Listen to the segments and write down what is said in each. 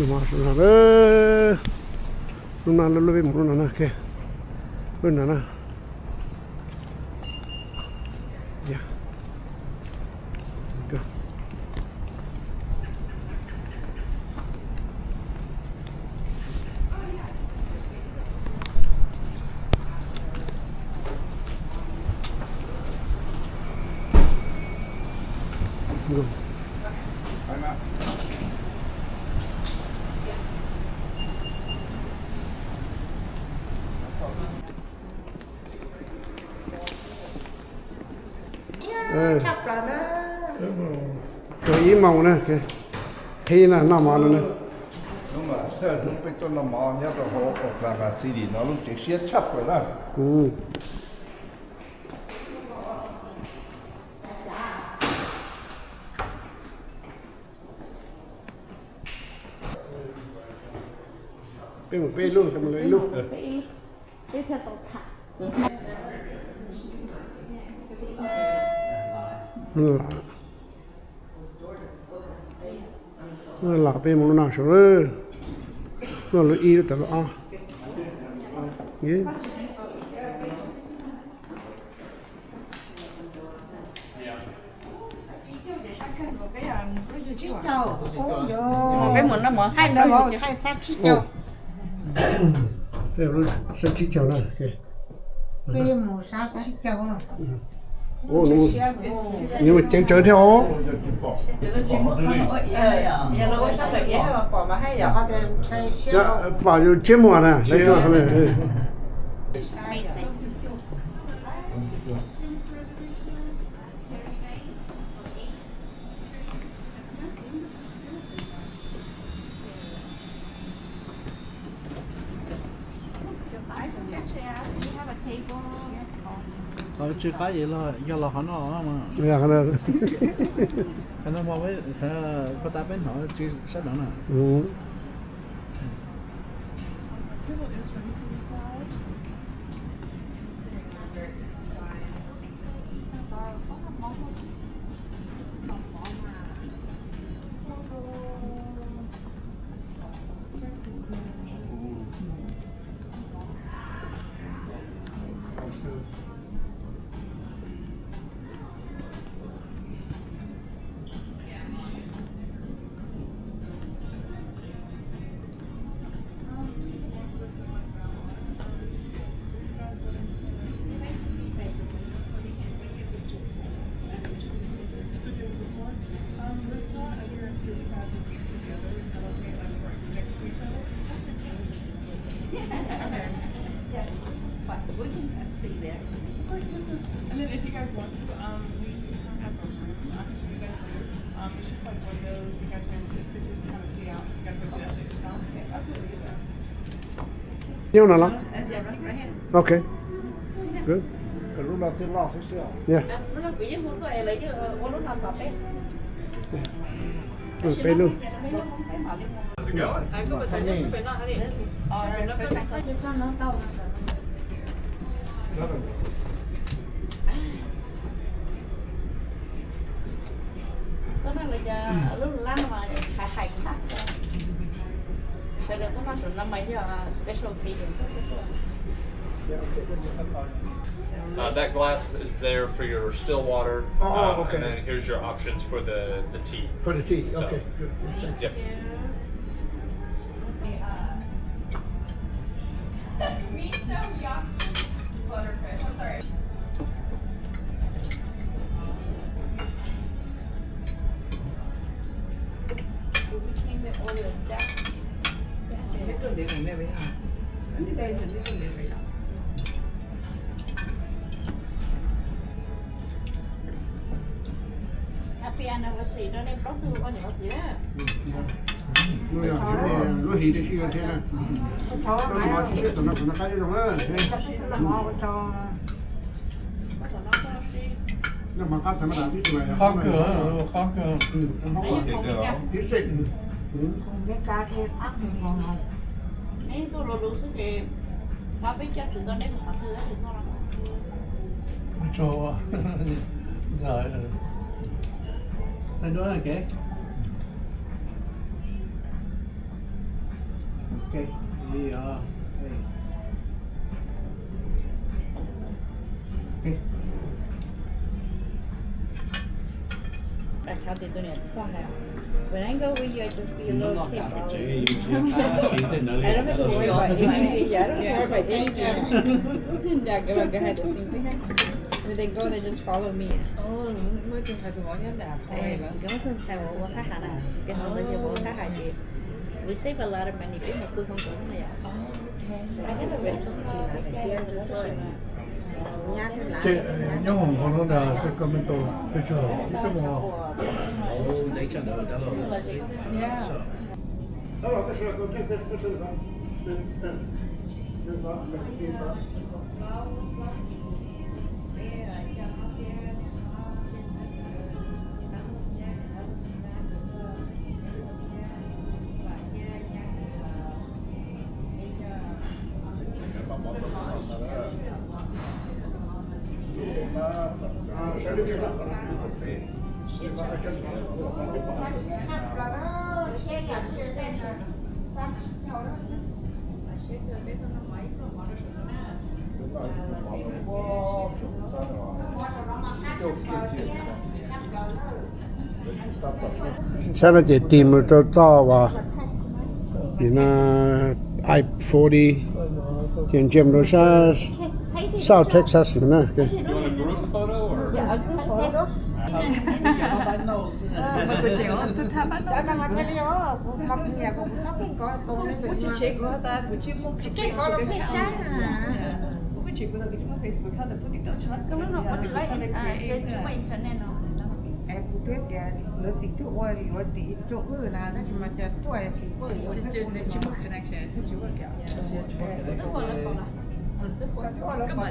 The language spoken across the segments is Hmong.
Lub no, lub no peb mus lub no na, lub no na. Tau ib moos na, qhib na, noj mov no na. Hnub no peb tuaj noj mov nyob rau hauv Oklahoma City no lub tsev siab tshaj plaws na. Peb mus peb ib lub, peb mus lawv ib lub. Lam, lam peb mus lub no saum, lub ib lub tas lub ob. Peb mus sab tsib caug na. Nws ceev tsawv thiab os. Pom yus tshiab muag na. Qhov tsw qab yog los qhov no. Qhov no, qhov tab peb hnov tsw sab no na. Nyob no los? Ok. Peb lub. Tuaj no lawv cov lub lab no mas hais hais tag xwb. Sawv daws tuaj noj saum no mas yog special occasion xwb. Uh, that glass is there for your still water. Oh, uh, okay. And then here's your options for the, the tea. For the tea, so, okay, good. Yep. Miso yaki butterfish. I'm sorry. Happy anniversary rau nej plaub tug ua niam ua txiv. Lub hlis tsis yog thiab na. Qab zoo. Qab kawg, qab kawg. Neb tuaj luv luv xwb ces pab peb coj tsis tau neb mus qhov twg. Ua tsaug. Ntxawm, thaij duab na kev. Okay. Yeah. Hey. Okay. When I go with you, I just be a little kid. I don't have to worry about anything. Yeah, I don't have to worry about anything. Yeah, go, go ahead, the same thing. When they go, they just follow me. Ntxhais tus vauv nyob nram, nkawd muab tus ntxhais vauv ua thab ham na, nkawd ho ntxhais vauv ua thab ham ces we save a lot of money, peb mus pw hoob ntawd na yom. Ces nyob hauv no nram Sacramento peb tsuas ib xuab moos. Sab no ces tig mus rau txoj uas nim no I forty, ces ntsia mus rau sab South Texas no na. Kuv twb tias lawv txiv twb ua yuav tim rau wb na, tab sis mas cas tuaj tim wb, tsis muaj connection, tsis ua cas. Twb ua lawv pom na. Twb ua lawv pom na.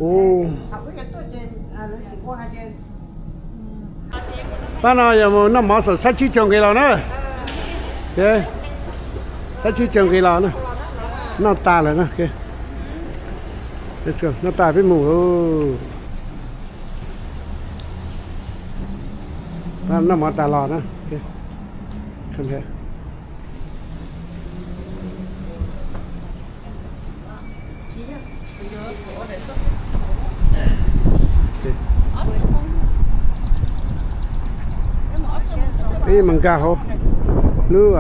Ub, pab no yog mus noj mov saum sab tsib caug nqis los na. Sab tsib caug nqis los na. Noj tas lawm na. Noj tas peb mus. Noj mov tas los na. Peb mus nkag hauv lub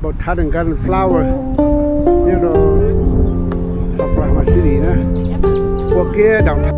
Botanic Garden Flower nyob rau Oklahoma City na, ua kiag downtown.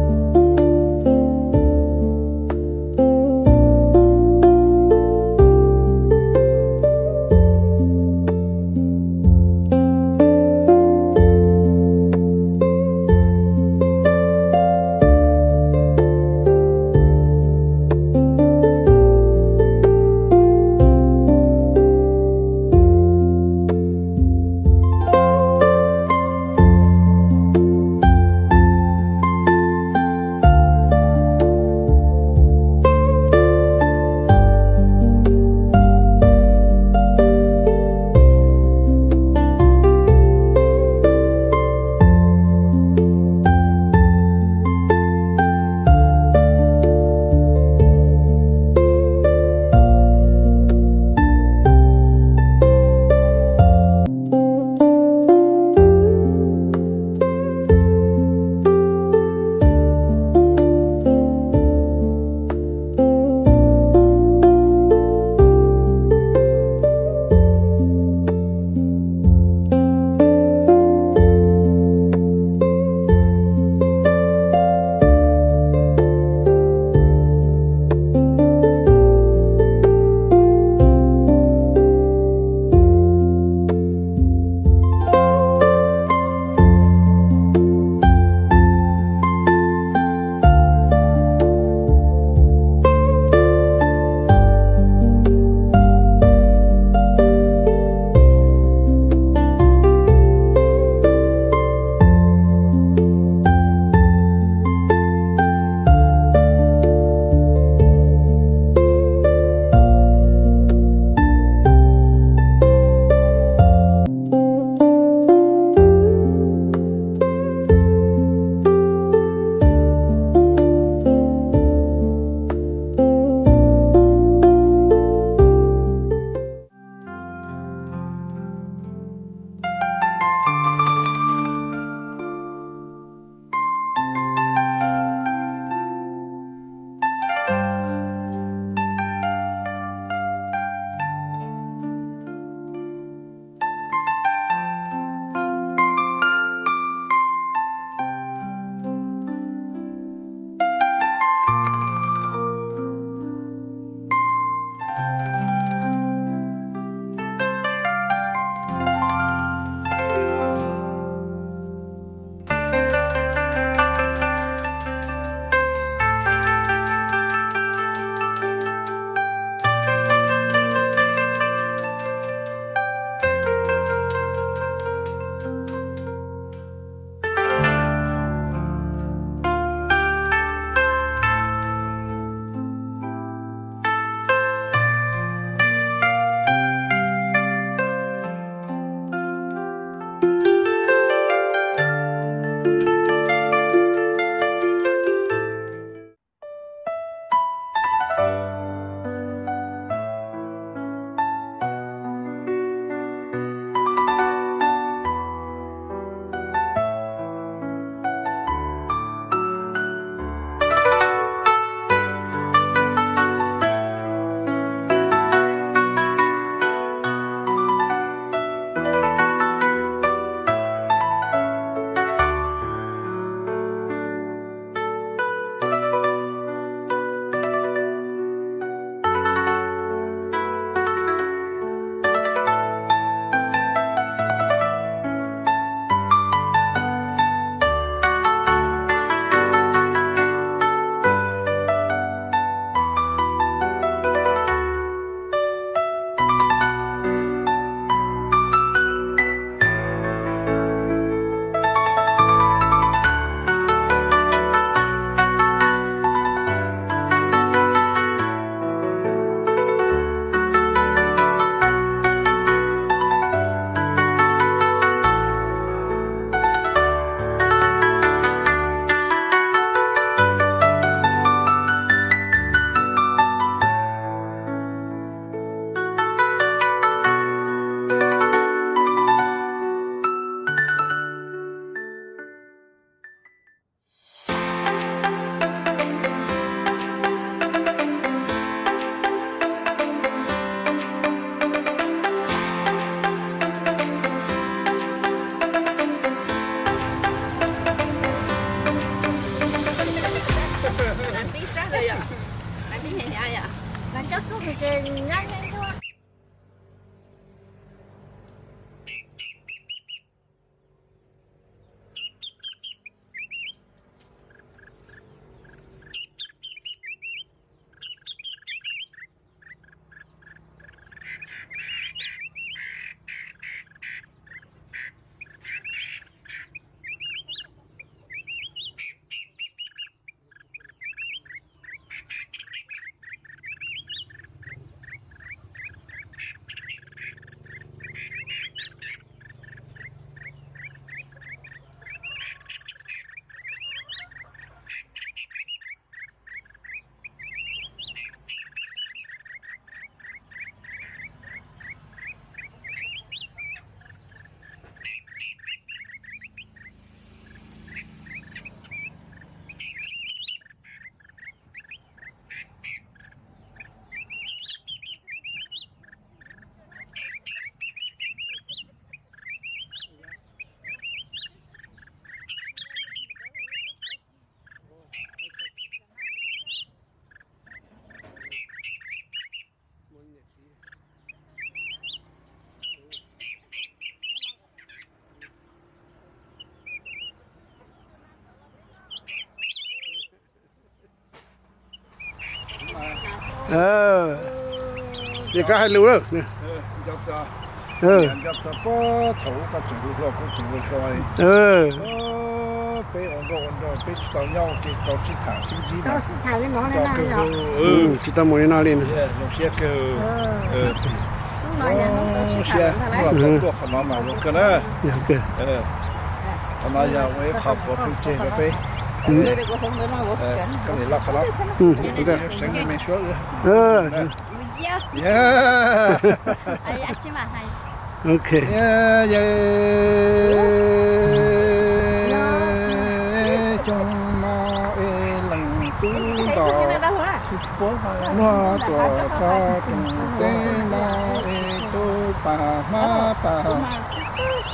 Ces koj hais lus lawm. Peb ua nkauj ua nraug peb tsis tau nyob ua ke tau sib tham sib ntsib na. Tsis tau mus li no li na. Zoo siab tuaj qhov no mas zoo kawg na. Qhov no yog ua ib qho puav pheej tseg rau peb. Koj niam loj qhov no. Seev me me suab wb. Ok. Xyoo no es leej tub nto, muab tuam txog rooj teb no es tub pag hmab pag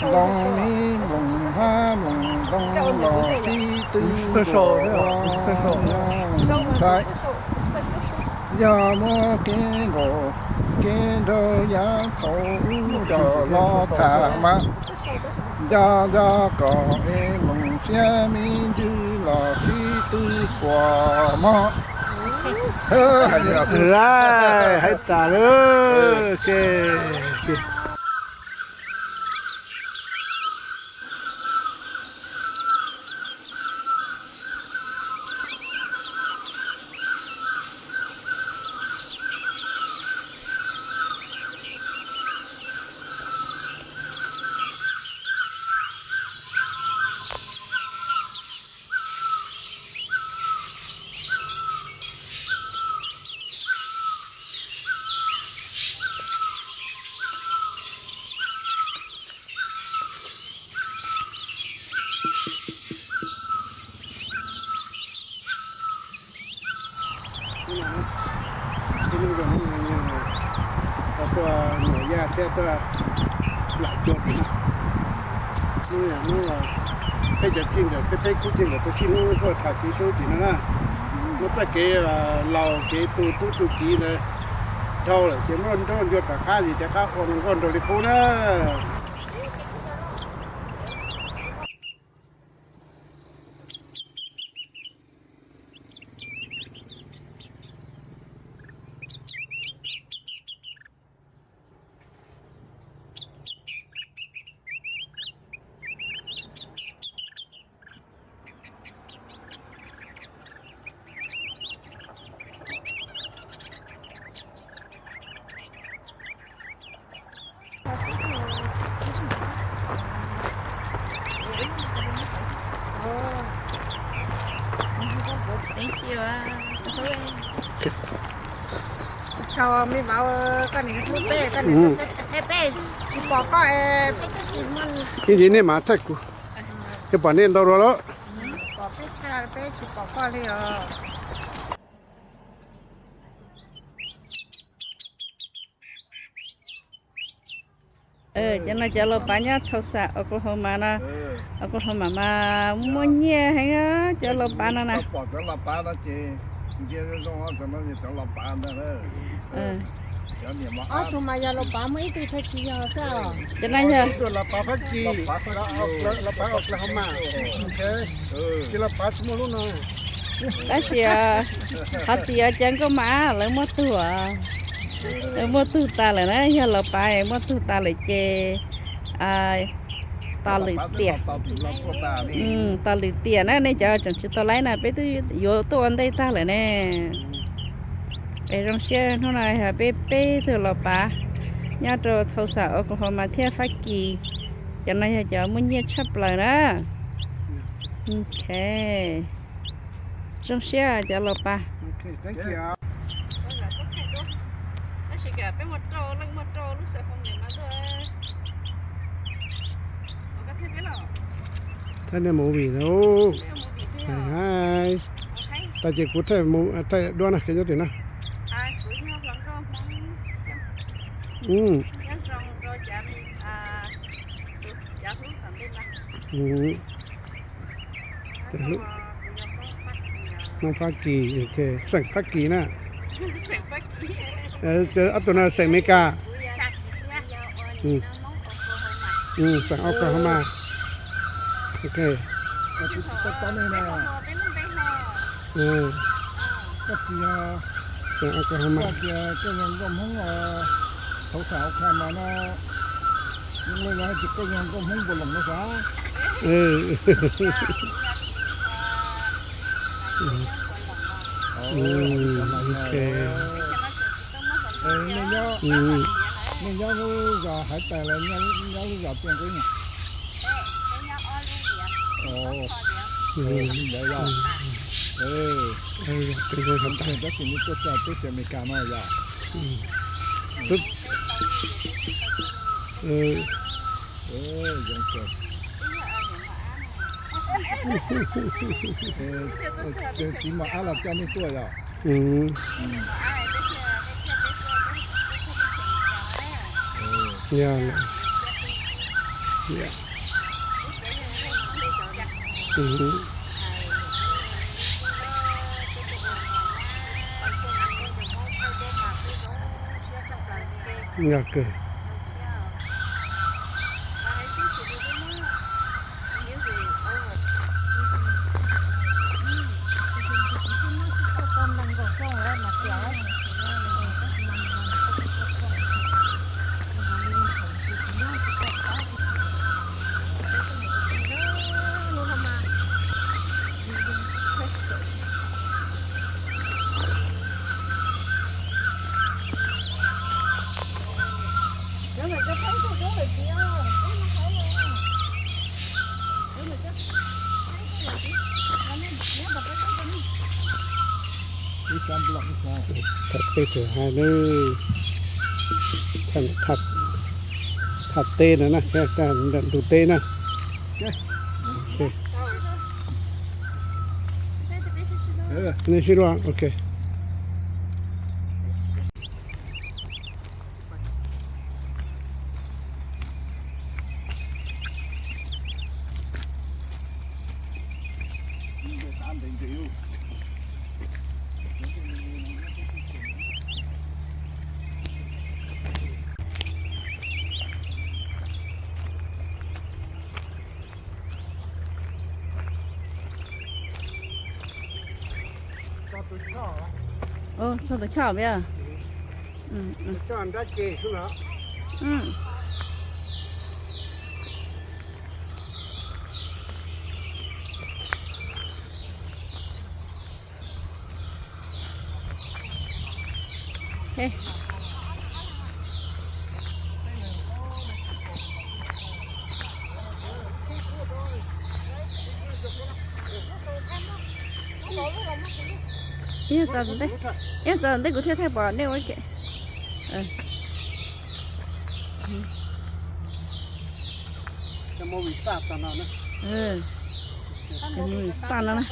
ntoo, me nploos hmab nploos ntoo los sib tw ua ntxhais. Yog muaj kev nkaum kev nraug yav thaum ub coj los tham mas, nco nco kom es nploos siab me ntsis los sib tw quas mog. Hais tas lawm. Tuaj lam cuag tim no. Hnub yog hnub peb cov txij nkawm, peb peb khub txij nkawm tuaj sib hlub tuaj tham kev sib hlub tim no na. Muab txoj kev laus kev tu tub tu kiv ntawd dhau lawm ces muab nrog ncua tom qab es rov qab ua nkauj nraug li qub na. Thank you. Chào mi Bảo, koj niam hlub peb, koj niam hlub peb, peb tsis pom koj es peb twb tsis muaj. Ib ntsis nej mas thaij kuv, twb pom nej ntau dua lawm. Pom peb tshaj peb tsis pom koj li os. Cov no cov laus pav nyob Tulsa, Oklahoma no. Oklahoma mas muaj nyiaj heev cov laus pav no na. Ob tug mas yog laus pav muaj ib tug thiaj tsis yog xwb. Cov no yog laus pav Fab Kis, laus pav Oklahoma. Ces laus pav tsis muaj lub no. Tab sis qhov txiv yog cov nkauj mas lawv muaj tug, lawv muaj tug tas lawm na, yog laus pav muaj tug tas lawm ces tos lwm tiam, tos lwm tiam na. Nej cov tseem tsis tau laib na peb twb yuav tuaj ua ntej tag lawm ne. Es zoo siab hnub no yog peb peb tug laus pav nyob rau Tulsa, Oklahoma thiab Fab Kis. Cov no yog cov muaj nyiaj tshaj plaws na. Ok. Zoo siab cov laus pav. Thaij nej movie na. Hais, tas ces kuv thaij duab na, kev nyob tim no. Hmoob Fab Kis, xeem Fab Kis na. Ob tug no xeem Amelikas. Xeem Oklahoma. Ok. Xeem Oklahoma. Koj yog nkauj Hmoob, thaum xeem Oklahoma no, lawv hais tias koj yog nkauj Hmoob Npuas Loos no sav. Nej nyob lub zos Haiv Tais los nyob lub zos Tiaj Nqub? Tab sis nej tuaj txog teb chaws Amelikas no yom? Txiv Mos Ab los coj nej tuaj yom? Yog kawg. Tham teb teb no na, ntug teb na. Nej sib luag, ok. Txog tus choj, Ib txog ntej kuv thiaj thaij pom nej ua ke. Movie star no na.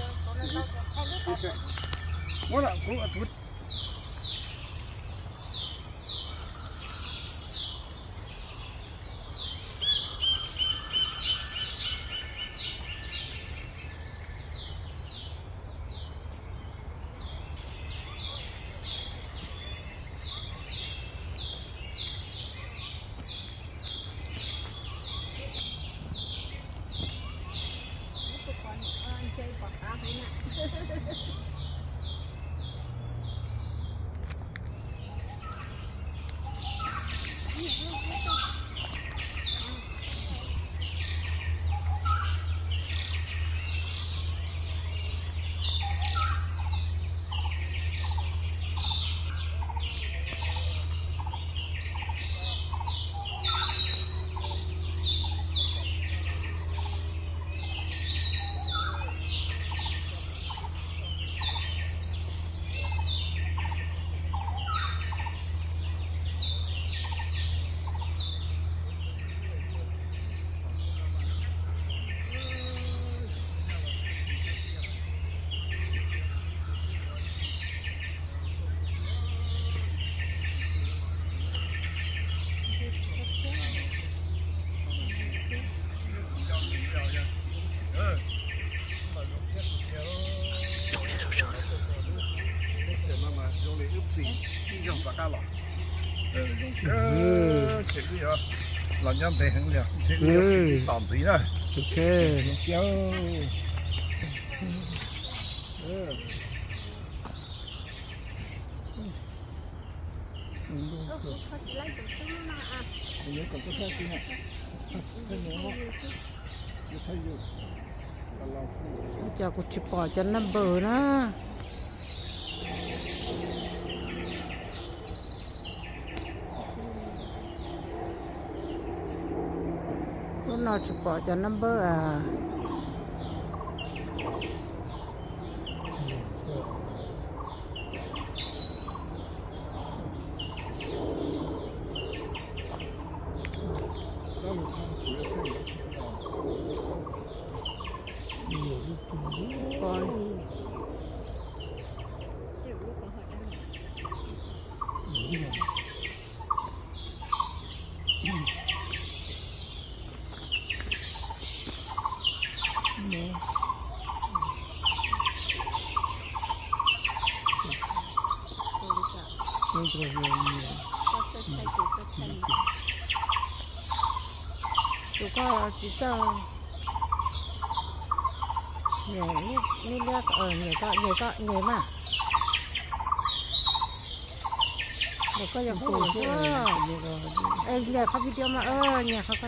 Los nyob ntev heev li, tom ntxiv na. Cas kuv tsis pom cov number na. Lub no tsis pom cov number a. Tus koj tsis txawj, nyiam koj, nyiam koj, nyiam mas. Ntawm koj yog qub xwb. Nyiam qhov video mas, nyiam qhov,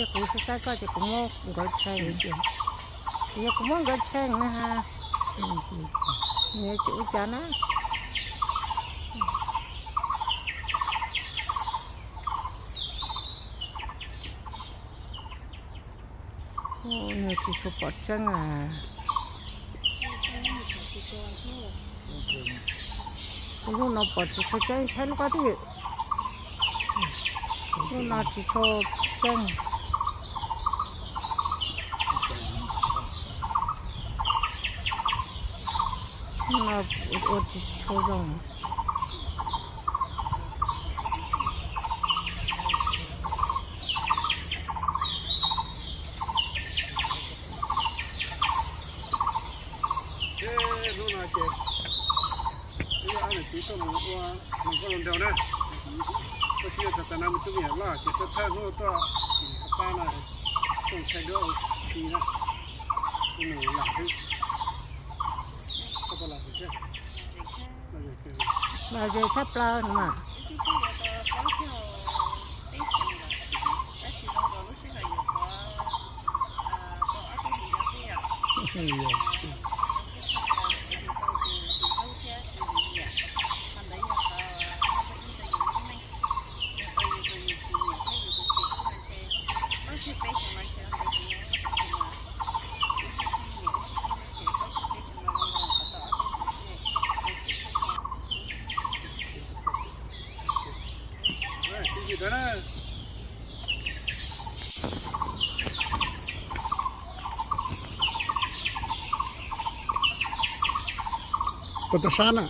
yog kuv saib koj ces kuv muab nkawd tshee. Yog kuv muab nkawd tshee na ha. Nyiam tsis ua cas na. Nws tsis tshua pom tseeb a. Kuv lub no pom tsis tshua tseeb, thaij lub koj twj ywm. Lub no tsis tshua tseeb. Lub no ua tsis tshua zoo. Tam no mus tus me nyuam loj ces tuaj thawj hnub tuaj tim qhov pab no, tuaj ntshai duab ua si na, mus lam xwb. Los ze tshaj plaws no mas. Puas tau sab na?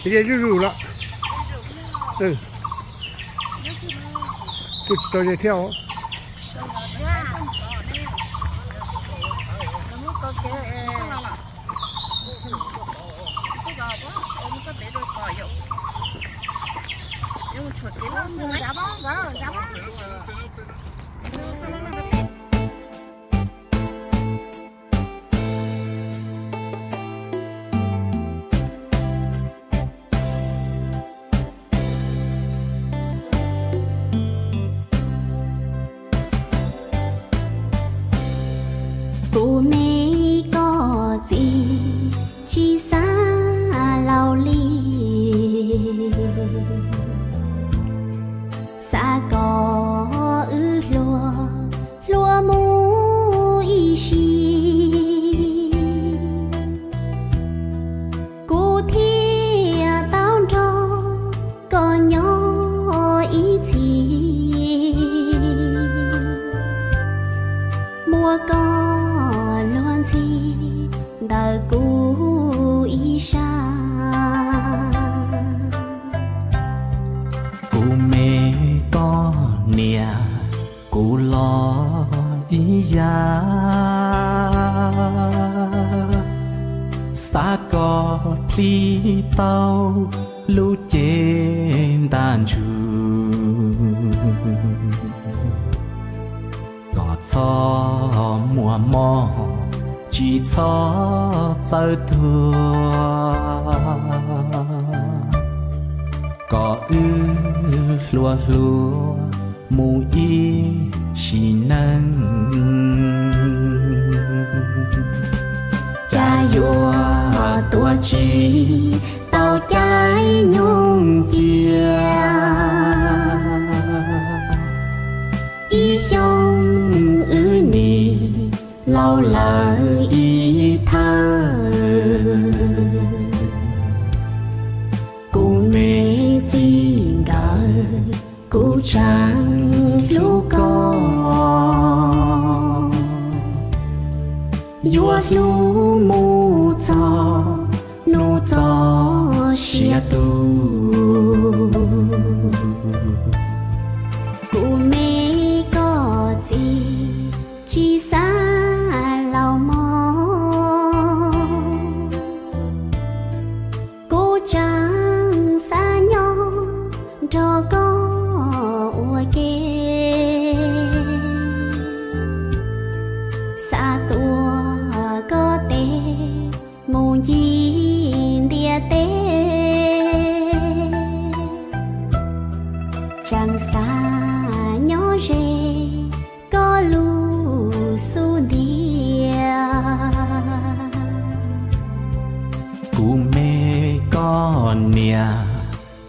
Ces zuj zus lawm. Twb tsis tau ze thiab os. Kuv me koj txiv tsis xav laus li, xav kom wb hluas hluas mus ib sim. Kuv thiaj tau nrog koj nyob ib txhis, muab koj luag ntxhi ntawm kuv ib sab. Kuv me koj niam, kuv los ib yam, xav kom plhis tau lub cev ntaj ntsug, kom txhob muaj mob tsis txhob txawv tuag, kom wb hluas hluas mus ib sim neej. Cas yuav tuav tsis tau caij nyoog cia, ib xyoo lawm ib thawj. Kuv me txiv nkawd, kuv tseem hlub koj, yuav hlub mus txog hnub txoj sia tus. Kuv me koj txiv, tsis xav laus mog, kuv tseem xav nyob nrog koj ua ke. Xav tuav koj tes mus ncig ntiaj teb, tseem xav nyob ze koj lub xub ntiag. Kuv me koj niam,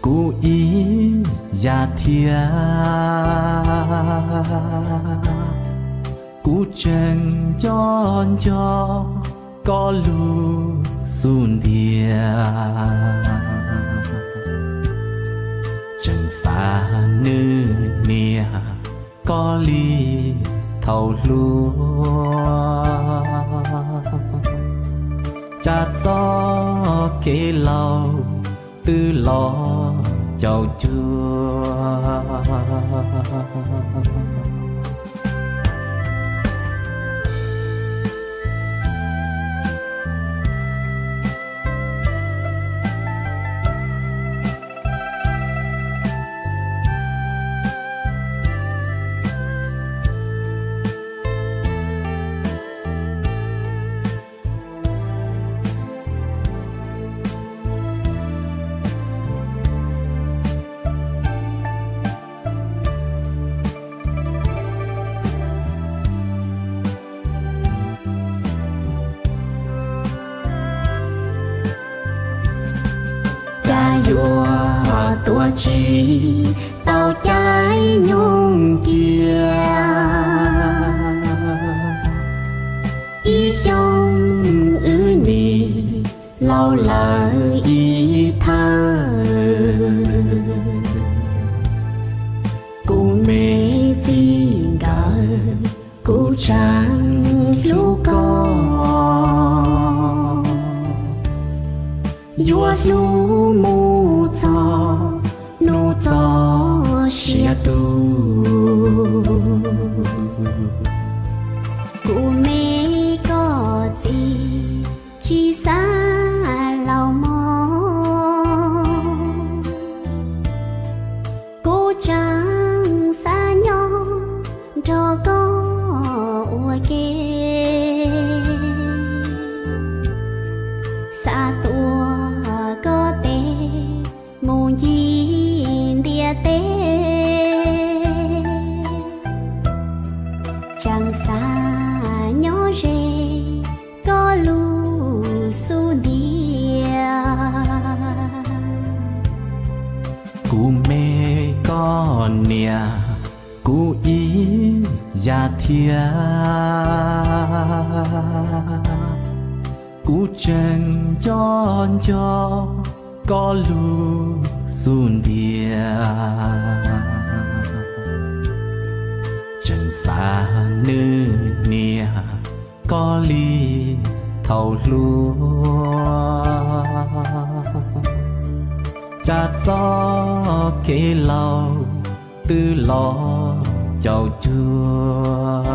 kuv ib yam thiab, kuv tseem nco nco koj lub xub ntiag. Tseem xav nws niam koj li thaum hluas, cas txoj kev laus twb los caum cuag. Cas yuav tuav tsis tau caij nyoog cia, ib xyoos wb nim laus lawm ib thawj. Kuv me txiv nkawd, kuv tseem hlub koj, yuav hlub mus txog hnub txoj sia tus. Kuv me koj txiv, tsis xav laus mog, kuv tseem xav nyob nrog koj ua ke. Xav tuav koj tes mus ncig ntiaj teb, tseem xav nyob ze koj lub xub ntiag. Kuv me koj niam, kuv ib yam thiab, kuv tseem nco nco koj lub xub ntiag. Tseem xav nws niam koj li thaum hluas, cas txoj kev laus twb los caum cuag.